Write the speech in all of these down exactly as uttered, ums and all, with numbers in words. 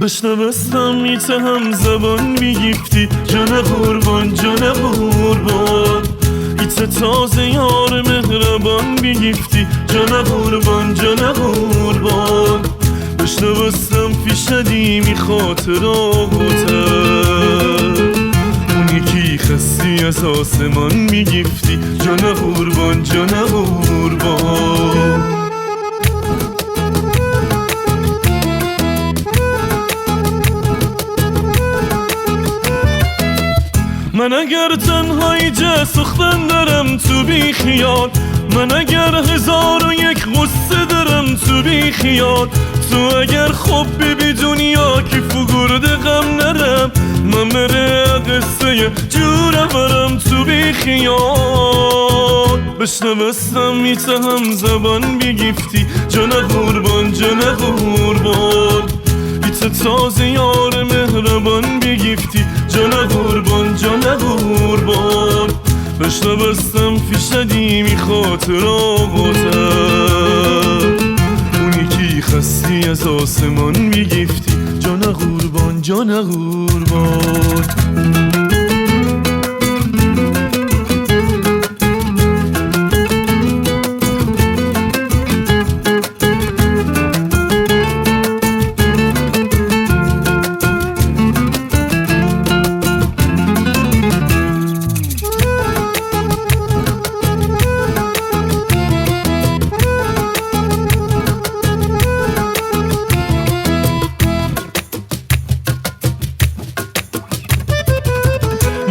بشنوستم ایتأ همزبان بیگیفتی، جان قربان، جان قربان. ایتأ تازه یار مهربان بیگیفتی، جان قربان، جان قربان. بشنوستم فیشدی می خاطراتم، اونی کی خستی از آسمان بیگیفتی، جان قربان، جان قربان. من اگر تنهایی جه سوختن درم تو بیخیال، من اگر هزار و یک غصه درم تو بیخیال، تو اگر خب ببی دنیا کی فوگورده غم نرم، من مره قصهٔ جورم ورم تو بیخیال. بشنوستم ایتأ همزبان بیگیفتی، جان قربان، جان قربان. ایتأ تازه یار مهربان بیگیفتی، جان قربان، جان قربان. بشنوستم فیشدی می خاطراتم، اونی کی خستی از آسمان بیگیفتی، جان قربان، جان قربان.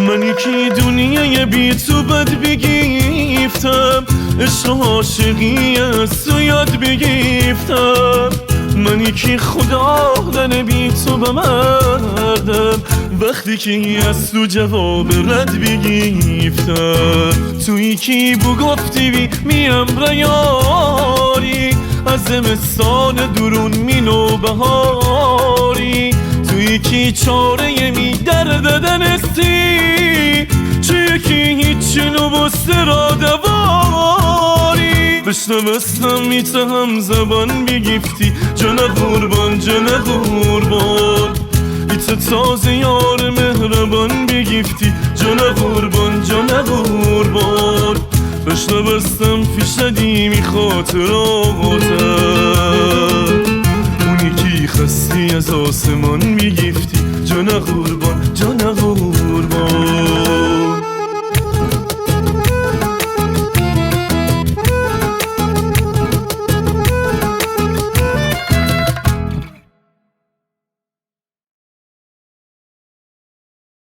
منی کی دنیای بی تو بد بیگیفتم، عشق و عاشقی از تو یاد بیگیفتم. منی کی خدا دانه بی تو بمردم، وقتی کی از تو جواب رد بیگیفتم. تویی کی بوگفتی بی می امرأ یاری، از زمستان درون می نوبهاری. تویی کی چارهٔ می درد دنستی، چیه کی هیچی نوبوسته را دواری. بشنوستم ایتأ همزبان بیگیفتی، جان قربان، جان قربان. ایتأ تازه یار مهربان بیگیفتی، جان قربان، جان قربان. بشنوستم فیشدی می خاطراتم، اونی کی خستی از آسمان بیگیفتی، جان قربان، جان